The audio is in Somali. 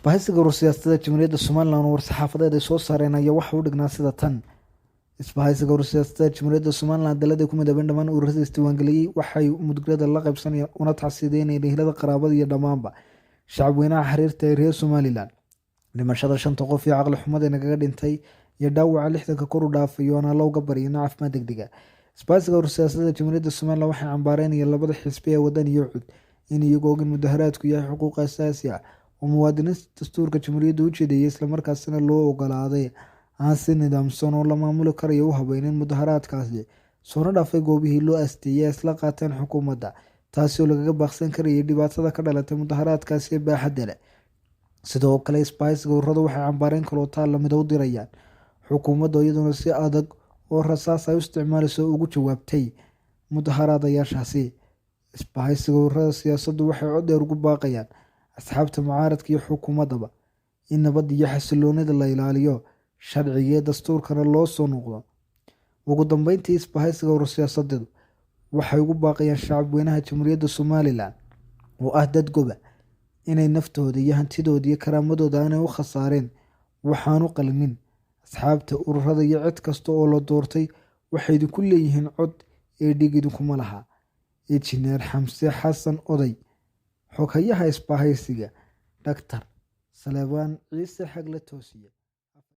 Isbahaysiga urur siyaasadeed Jamhuuriyadda Somalilan oo war-saxaafadeed ay soo saareen ayaa waxa u dhignaa sida tan. Isbahaysiga urur siyaasadeed Jamhuuriyadda Somalilan, dalada ku midoobeen dhammaan ururada isdiiwaangeliyey, waxay mudugada la qaybsanayaan una tacsiideynayaan ehelada, qaraabada iyo dhammaanba shacabweynaha xiriirta ee reer Somalilan dhimashada shanta qof iyo caqli xumada nagaga dhintay iyo dhaawaca 60-ka kor u dhaafay, oon Alla uga baryino caafimaad degdega. Isbahaysiga urur siyaasadeed Jamhuuriyadda Somalilan waxay cambaareynayaan labada xisbi ee Wadani iyo UCID in iyagoo og in mudaharaadku yahay xuquuq asaasi ah oo muwaadiniinta dastuurka jamhuuriyadda u jeedayay, islamarkaasina loo ogolaaday, aan si nidaamsan oo la maamuli karayo u habeynin mudaharaadkaasi, soona dhaafay goobihii loo asteeyay, isla qaateen xukuumadda, taasi oo lagaga baaqsan karayay dhibaatada ka dhalatay mudaharaadkaasi ee baaxadda leh. Sidoo kale, isbahaysiga ururadu waxay cambaareyn kaloo taa lamida u dirayaan xukuumadda, iyaduna si adag oo rasaas ay u isticmaalayso ugu jawaabtay mudaharaadayaashaasi. Isbahaysiga ururada siyaasaddu waxay cod dheer ugu baaqayaan asxaabta mucaaradka iyo xukuumaddaba in nabadda iyo xasiloonida la ilaaliyo, sharciga iyo dastuurkana loo soo noqdo. Ugu dambeyntii, isbahaysiga urur siyaasadeedu waxay ugu baaqayaan shacabweynaha Jamhuuriyadda Somalilan oo ah dad goba inay naftooda iyo hantidooda iyo karaamadooda aanay u khasaareen waxaanu qalmin. Asxaabta, ururada iyo cid kasta oo la doortay waxay idinku leeyihiin cod ee dhig idinkuma laha. Injineer Xamse Xasan Oday, xoghayaha isbahaysiga, Dhaktar Saleebaan Ciise Xagle Toosiye.